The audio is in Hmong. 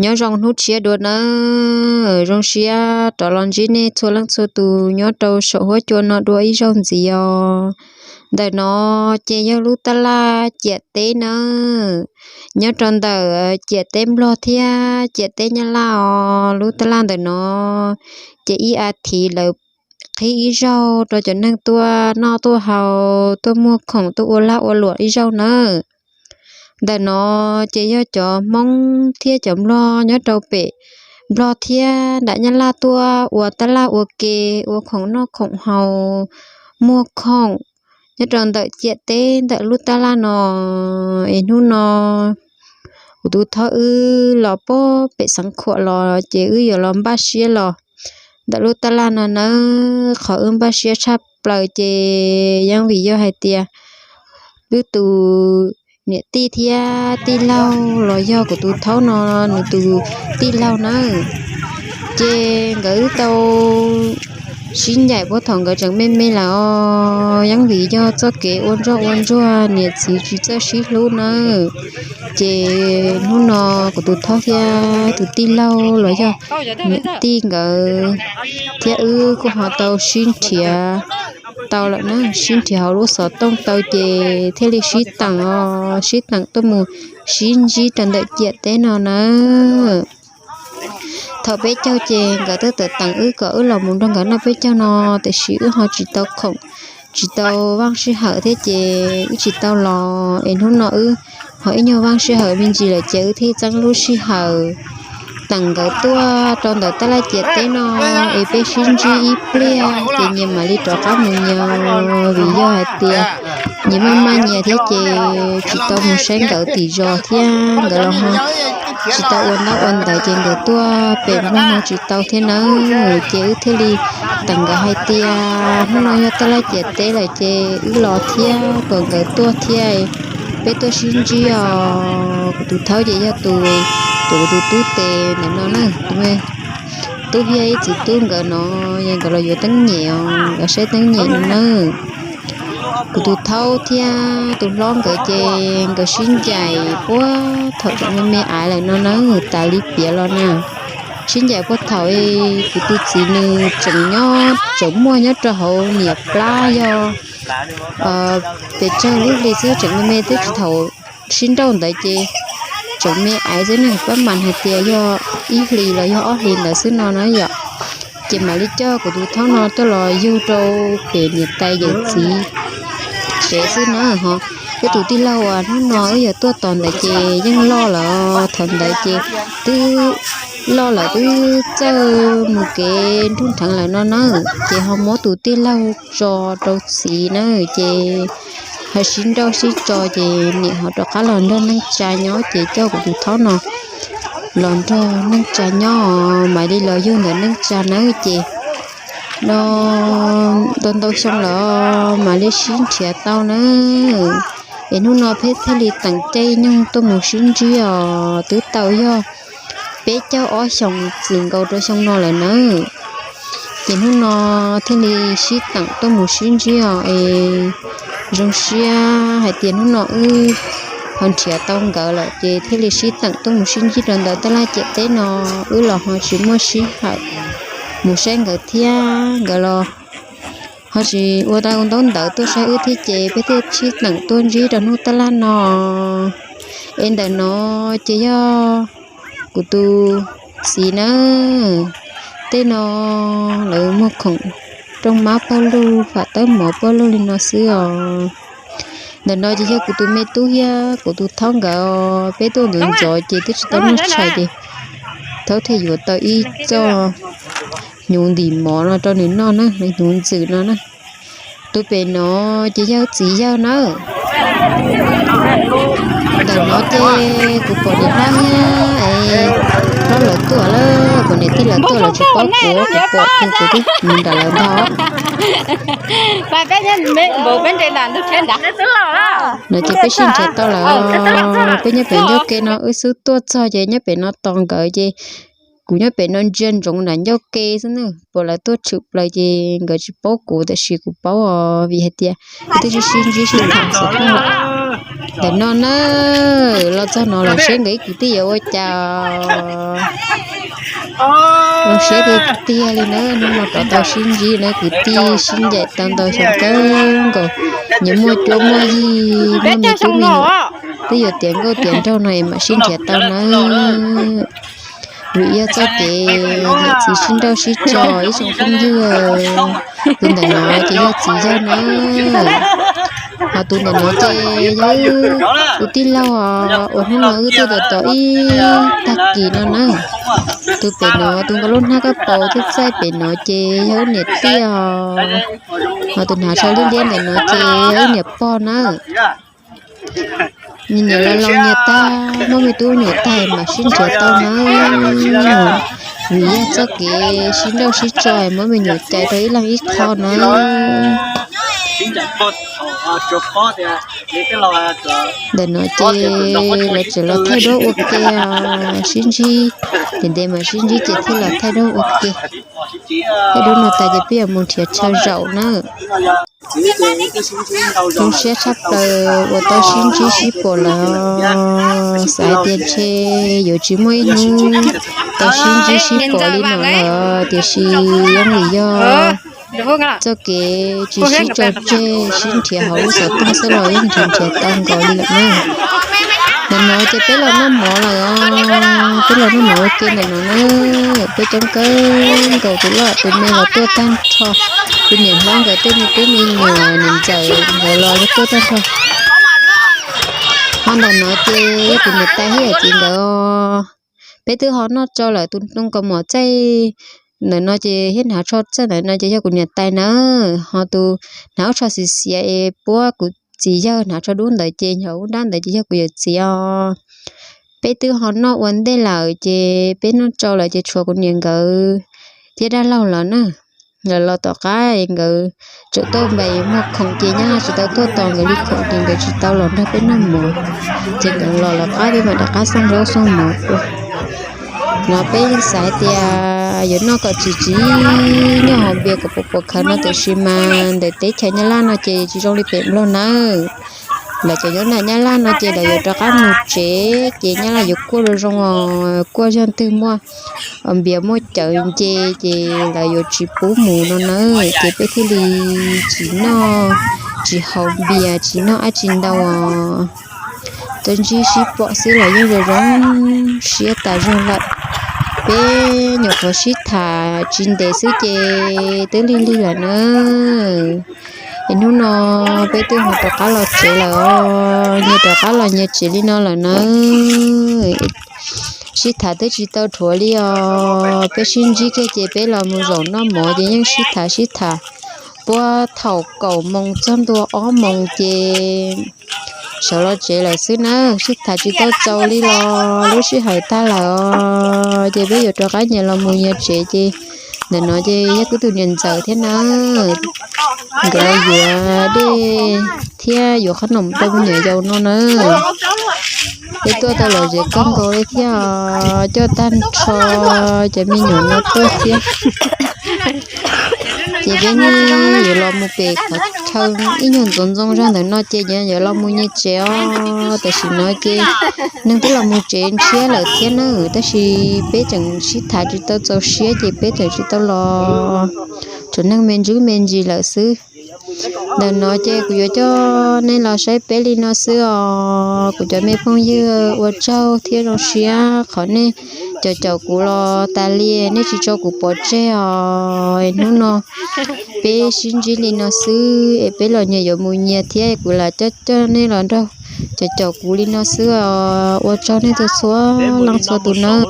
Nyob zoo hnub tshiab dua nawb, zoo siab rov los ntsib nej txhua leej txhua tus nyob rau saum huab cua no dua ib zaug ntxiv os. Ntawm no ces yog lub tab laj ciam teb nawb, nyob rau ntawm ciam teb Nplog thiab ciam teb Nyab Laj os. Lub tab laj ntawm no ces ib as thiv lawv qhib ib zaug rau cov neeg tuaj noj tuaj haus, tuaj muag khoom, tuaj ua lag ua luam ib zaug nawb. Ntawm no ces yog cov Hmoob thiab cov Nplog nyob rau pem Nplog thiab nram Nyab Laj tuaj ua tab laj ua ke, ua khoom noj khoom haus, muag khoom nyob rau ntawm ciam teb ntawm lub tab laj no. Es hnub no kuv tus thaub wb los puag pem Xeev Khuam los ces wb yuav los npaj siab los ntawm lub tab laj no nawb. Qhov wb npaj siab tshaj plaws ces yeej vim yog hais tias wb tus niam tij thiab tij laug los yog kuv tus thaub no nws tus tij laug nawb, ces nkawd wb tau sib ncaim puag thaum nkawd tseem me me lawm os. Yeej vim yog txoj kev ua ntsoj ua ntsuag niam txiv tsis txawj sib hlub nawb, ces hnub no kuv tus thaub thiab tus tij laug los yog niam tij nkawd thiab wb kuj ho tau sib nrhiav tau lawm na, sib nrhiav hauv lub xov tooj tau ces thiaj li sib teem os, sib teem tuaj mus sib ntsib rau ntawm ciam teb no nawb. Thaum peb caug ces nkawd twb tawm teem wb kom wb los mus nrog nkawd noj peb caug no, tiam sis wb ho tsis tau khoom, tsis tau vaj sij hawm thiab ces wb tsis tau los. Es hnub no wb ho ib nyuag vaj sij hawm me ntsis lawm ces wb thiaj txeeb lub sij hawm teem nkawd tuaj rau ntawm tab laj ciam teb no es peb sib ntsib ib pliag ces nyias mam li rov qab mus nyias, vim yog hais tias nyias maj maj nyias thiab ces tsis tau mus saib nkawd tim zos thiab nkawd los ho tsis tau ua ntaub ua ntawv ces nkawd tuaj pem Nplog no tsis tau thiab nawb, ces wb thiaj li teem nkawd hais tias hnub no yog tab laj ciam teb lawm ces wb los thiab kom nkawd tuaj thiab peb tuaj sib ntsib os. Kuv tus thaub ces yog tus, tus, kuv tus tub tes ntawm no na, tus me tub thiab ib txiv tub nkawd no, nkawd los yuav teeb nyem os, nkawd saib teeb nyem no na. Kuv tus thaub thiab tus hlob nkawd ces nkawd sib ncaim puag thaum tseem me me aiv lawm no na, tas li piav los na. Sib ncaim puag thaum kuv tus txiv nws tseem nyob, tseem muaj nyob rau hauv niam plab yog pes tsawg lub hli xwb, tseem me me twb tsis thaum sib nrauj ntawd ces tseem me aiv xwb ne, pab mas hais tias yog ib hlis los yog ob hlis ntawd xwb no na yom. Ces mam li coj kuv tus thaub no coj los yug rau pem niam tais yawm txiv tsev xwb na ho. Peb tus tij laug uas hnub no wb yuav tuaj tos ntawd ces yeej loj lawm, thaum ntawd ces twb loj lawm, twb txawj mus kev nruj nrheev lawm no na. Ces ho muab tus tij laug tso rau txiv na, ces ho sib nrauj sib tso ces niam ho rov qab los nrog neej tsa nyob, ces coj kuv tus thaub no los nrog neej tsa nyob, mam li los yug ntawm neej tsa nawb. Ces no ntau ntau xyoo lawm mam li sib nrhiav tau na. Es hnub no peb thiaj li teem caij nyoog tuaj mus sib ntsib os, twb tau yog peb caug ob xyoos txwm nkaus rau xyoo no lawm nawb. Ces hnub no thiaj li sib teem tuaj mus sib ntsib os, es zoo siab hais tias hnub no wb ho nrhiav tau nkawd lawm ces thiaj li sib teem tuaj mus sib ntsib rau ntawm tab laj ciam teb no, wb los ho tsis muaj sij hawm mus saib nkawd thiab, nkawd los ho tsis ua tau ntaub ntawv tuaj saib wb thiab ces peb thiaj sib teem tuaj ntsib rau hnub tab laj no. Es ntawm no ces yog kuv tus txiv na, tej no lawv muag khoom rooj mab pawg lug, fam tawb mov pawg lug li no xwb os. Ntawm no ces yog kuv tus me tub thiab kuv tus thaub nkawd, peb tuaj ntxov ntxov ces twb tsis tau noj tshais ces thaub thiaj yuav tau ib txoj hnyuv ntim mov no rau nws noj na, hnyuv ntxwm no na. Tus pem no ces yog txiv yawg nawb. Ntawm no ces kuv pom niam hlob thiab hlob lawv tuaj lawm, kuv niam tij lawv tuaj lawv tsis paub kuv, kuv pom kuv twb mus nram lawv ntag. No ces peb sib nrhiav tau lawm, peb nyob pem ncauj ke no wb xub tuaj txog ces nyob pem no tos nkawd ces kuv nyob pem no ntsia ntsoov nram ncauj ke xwb na, pom lawv tuaj tshwm plaws ces nkawd tsis paub kuv tiam sis kuv paub os, vim hais tias wb twb sib sib ntsib sib tham xov tooj lawm. Ntawm no na, los txog no los seb nkawd ib kwv tij yuav ua cas. Zoo siab tiag tiag li na, hnub no rov tau sib ntsib na kwv tij, sib ncaim tau ntau xyoo kawg nkaus, nyias muaj cuab muaj yig, muaj me tub me nyuam, twb yuav tiav nkauj tiav nraug no es mam sib nrhiav tau na. Vim yog txoj kev niam txiv sib nrauj sib tso ib tsoom phooj ywg. Tus ntawm no ces yog txiv yawg na, ho tus ntawm no ces yog tus tij laug uas hnub no wb tuaj tom ib tag kis no na. Tus pem no tus nkaus lub hnab kab paus thiab txaij pem no ces yog wb niam tij os, ho tus hnav tsho liab liab ntawm no ces yog wb niam pog na. Nyias nyias los laus nyias tag, muaj me tub me nyuam tag mam sib nrhiav tau na. Vim yog txoj kev sib nrauj sib tso muab me nyuam cais rau ib leeg ib qho na. Ntawm no ces lawv tseem los thaij duab ua ke, sib ntsib, ces ntev mas sib ntsib ces thiaj los thaij duab ua ke. Thaij duab no tas ces peb yuav mus nrhiav chaw zaum na. Zoo siab tshaj plaws uas tau sib ntsib sib pom lawm, xav hais tias ntshe yuav tsis muaj ib hnub tau sib ntsib sib pom li no lawm, tiam sis yeej vim yog txoj kev tsis sib tso tseg, sib nrhiav hauv lub xov tooj xwb los yeej nrhiav nrhiav tau nkaus li lawm na. Ntawm no ces peb los noj mov lawm os, peb los noj mov ua ke ntawm no na. Peb coob kawg nkaus, tus loj tus me los tuaj tag nrho, tus niam hlob nkawd tej me tub me nyuam niam ntxawm nkawd los tuaj tag nrho. Ho ntawm no ces yog kuv niam tais thiab yawm txiv nkawd. Peb twb ho noj tsau lawm, tus ntoo kaus mom txaij ntawm no ces thiab hnav tsho txaij ntawm no ces yog kuv niam tais na. Ho tus hnav ub tsho xiav xiav es puab kuv txiv yawg hnav tsho dub ntawd ces nyob ub nrab ntawd ces yog kuv yawm txiv os. Peb twb ho noj ua ntej lawm ces peb noj tsau lawm ces tshuav kuv niam nkawd thiab dab laug los na. Lawv los tom qab nkawd tseem tuaj npais muag khoom ces nyab tsis tau tuaj tos nkawd li khoom ces nkawd tsis tau los nrog peb noj mov, ces nkawd los lawv qab peb mam rov qab xaj zaub xaj mov ua. No peb yeej xav hais tias yuav noj kom tsis tsim nyog hauv npias kom puas puas khaws no, tiam sis mas ntawm teb chaws Nyab Laj no ces tsis zoo li pem Nplog nawb. Lawv cov nyob nram Nyab Laj no ces lawv yuav rov qab mus tsev ces Nyab Laj yuav kuaj zoo zoo os, kuaj yog twg muaj npias muaj cawv nce ces lawv yuav tsis pub mus no nawb, ces peb thiaj li tsis noj, tsis haus npias tsis noj dab tsi ntau os. Tau ntsib sib pom xwb los yeej zoo zoo siab tas zog lawm. Peb nyuam qhuav sib tham tsis ntev xwb ces twb lig lig lawm na. Es hnub no peb twb mus rov qab los tsev lawm os, nyias rov qab los nyias tsev li no lawm na. Sib tham twb tsis tau dhuav li os, peb sib ntsib kiag ces peb los mus zaum noj mov ces yeej sib tham sib tham puag thaum kaum moos txog ntua ob moos ces sawv los tsev lawm xwb na, sib tham tsis tau txaus li los lub sij hawm tag lawm os, ces peb yuav rov qab nyias los mus nyias tsev ces ntawm no ces yog kuv tus niam ntxawm thiab na, nkawd los yuav dej thiab yuav qhob noom rau me nyuam yaus no na. Peb tuaj tau lom zem kawg nkaus li thiab, coj tag nrho cov me nyuam no tuaj thiab. Ces peb nyias yuav los mus pem qhov chaw ib nyuag ntxoov ntxoo zog ntawm no ces nyias yuav los mus nyias tsev os. Tam sim no ces neeg twb los mus tsev ntshiab lawm thiab na, tab sis peb tseem sib tham tsis tau txaus siab ces peb tseem tsis tau los, tsuas neeg me ntsis me ntsis lawm xwb. Ntawm no ces kuv yuav coj nej los saib peb li no xwb os kuv cov me phooj ywg, ua tsaug thiab zoo siab qhov nej caum caum kuv los tas li, nej tsis tso kuv pov tseg os. Hnub no peb sib ntsib li no xwb es peb los nyias yuav mus nyias thiab, kuv lam coj coj nej los nrog caum caum kuv li no xwb os. Ua tsaug nej txhua txhua leej txhua tus nawb.